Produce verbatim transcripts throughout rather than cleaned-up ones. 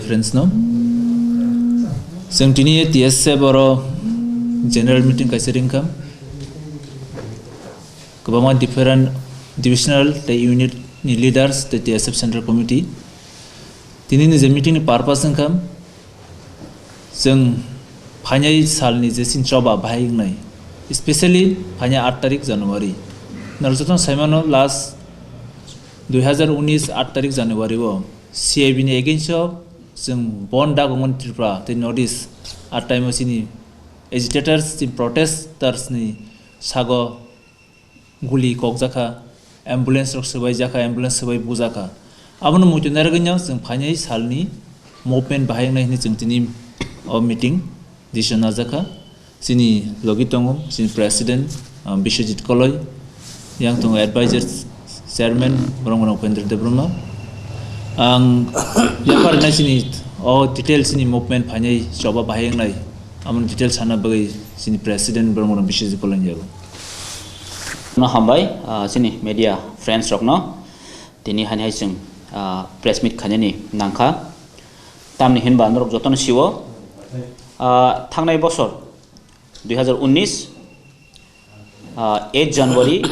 Friends no, chwng tini T S F oro general meeting kaisa ringkha, kwbangma different divisional tei unit ni leaders tei T S F central committee. Tini ni je meeting ni purpose wngkha, chwng phainai salni je chini choba bahai wngnai, specially phainai aat tarik January. Norok jotono saimano, last dui hazar unis aat tarik January o C A B ni against o chwng bon dagongmani Tripura tei North East. Aat time o chini agitators, chini protesters ni sago guli kokjakha, ambulance rok swbaijakha, ambulance swbai bujakha. Abono muitu narwgwino chwng phainai salni movement bahai wngnai hwnwi chwng tini o meeting decision najakha. Chini logi tongo chini president, ah, Biswajit Koloi, yang tongo advisor chairman Bromgana Upendra Debbarma. Ang yapar nai chini o detail chini movement phainai choba bahai wngnai, amoni detail sana bagwi chini president Bromgana Biswajit Koloi ni yago. No hambai, ah, chini media friends rokno tini hani hai chwng, ah, press meet khainani nangkha. Tamni hinba norok jotono siwo, ah, thangnai bosor dui hazar unis, ah, eight January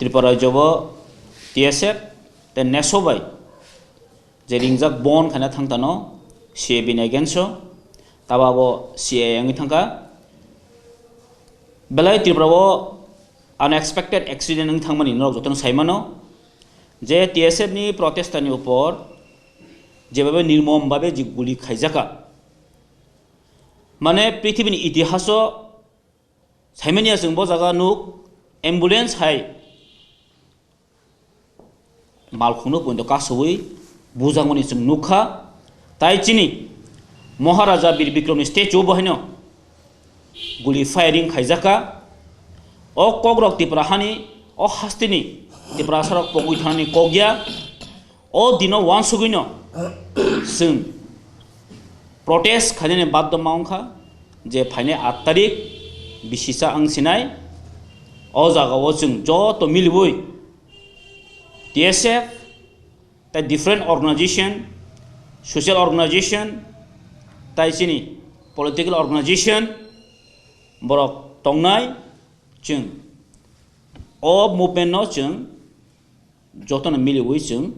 Tripura rajyo bo T S F tei neso bai je ringjak bon khaina thangtano C A B ni against o, taba bo C A A wngwi thangkha. Belai Tripura o unexpected accident wng thangmani norok jotono saimano je T S F ni protester ni upor jebabe nirmom babe je guli khaijakha. Mane prithibini itihaso saimanya chwng bo jaga nuk, ambulance hai malkhungno poito kasowi bujakmani chwng nukha. Tai chini Maharaja Bir Bikramni statue bo haino guli firing khaijakha. O kokrok Tipra hani, o hasteni Tiprasarok pogwi thanani kok ya. O dino uansugwino chwng protest khainani baddo ma wngkha je phainai aat tarik bisisa wng sinai. O jagao chwng joto miliwi T S F, tai different organization, social organization, tai chini political organization borok tongnai, chwng o movement no chwng jotono miliwi chwng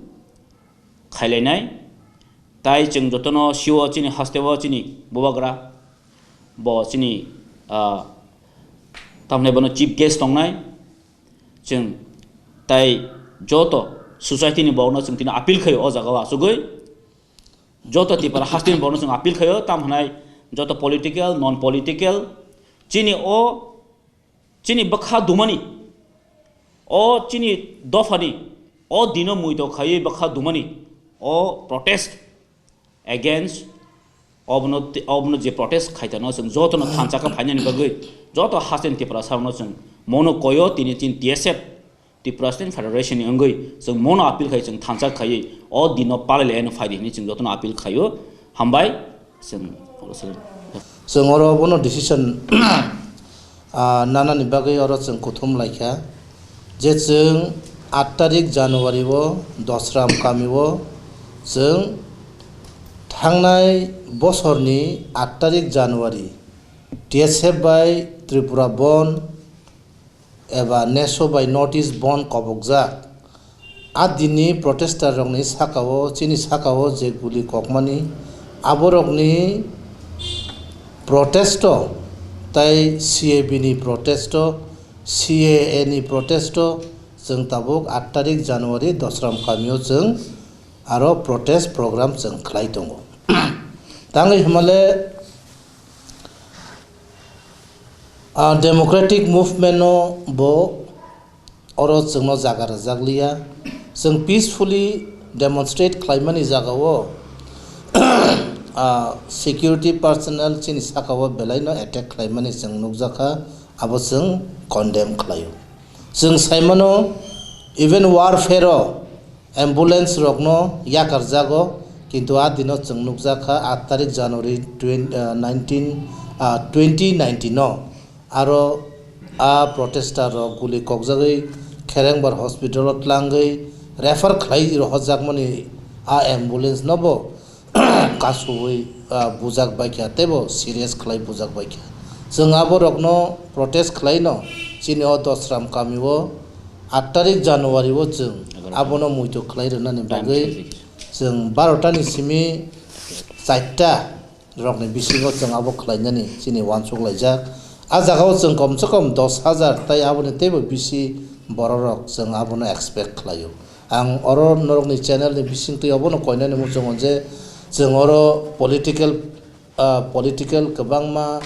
khailainai. Tai chwng jotono siwo chini hasteo chini bubagra bo chini, ah, tamni bono chief guest tongnai. Chwng tai joto society ni borokno chwng tini appeal khaio o jagao achugwi. Joto Tipra hasteni borokno chwng appeal khaio, tam hwnai joto political, non political, chini o, chini bwkha dumani, o chini dophani, o dino muito khaiwi bwkha dumani, o protest against obono, obono je protest khaitano chwng jotono thansa khe phainani bagwi joto hasteni Tiprasarokno chwng mono koyo tini chini T S F, Tipra Student Federation ni wngwi chwng mono appeal khai chwng thansa khaiwi o dino palai laino phaidi hwnwi chwng jotono appeal khaio. Hambai chwng. Chwng oro bono decision, ah, nanani bagwi oro chwng kuthum laikha je chwng aat tarik January o Dosram kami o chwng thangnai bosorni aat tarik January T S F bai Tripura Bandh eba neso bai North East Bandh kobokjak. A dinni protester rokni sakao, chini sakao je guli kokmani, aborokni protesto tai C A B ni protesto, C A A ni protesto chwng tabuk aat tarik January Dosram kamio chwng aro protest program chwng khlai tongo. Tangwi hwnmale, ah, democratic movement no bo oro chwngno jaga rwjak liya. Chwng peacefully demonstrate khlaimani jagao, ah, security personnel chini sakao belaino attack khlaimani chwng nukjakha, abo chwng condemn khlaio. Chwng saimano, even warfare o ambulance rokno yakarjago, kintu a dino chwng nukjakha aat tarik January twenty, ah, nineteen, ah, twenty nineteen o aro a protester rok guli kokjagwi Kherengbar hospital o tlangwi refer khlai rohorjakmani a ambulance no bo kasuwi, ah, bujak baikha, teibo serious khlai bujak baikha. Chwng aborokno protest khlaino, chini o Dosram kamio aat tarik January o chwng abono muitu khlai rwnani bagwi chwng barota ni simi charta rokni bisingo chwng abo khlainani chini uansuk laijak. A jagao chwng komse kom dos hajar tei aboni teibo bisi bororok chwng abono expect khlaio. Ang oro norokni channel ni bisingtwi obono koinani muchungo je chwng oro political, ah, political kwbangma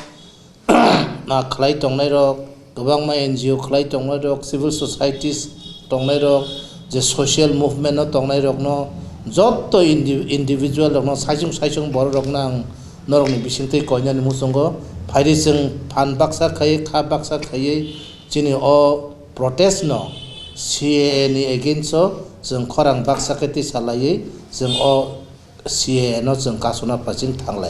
ma khlai tongnairok, kwbangma N G O khlai tongnairok, civil societies tongnairok, je social movement o tongnairokno, jotto indi-, individual rokno, saisung saisung bororokno ang norokni bisingtwi koinani muchungo. Phaidi chwng phan baksa khaiwi, kha baksa khaiwi chini o protest no C A A ni against o chwng khorang baksa khe tisa laiwi chwng o C A A no chwng kasuna phasing thanglai.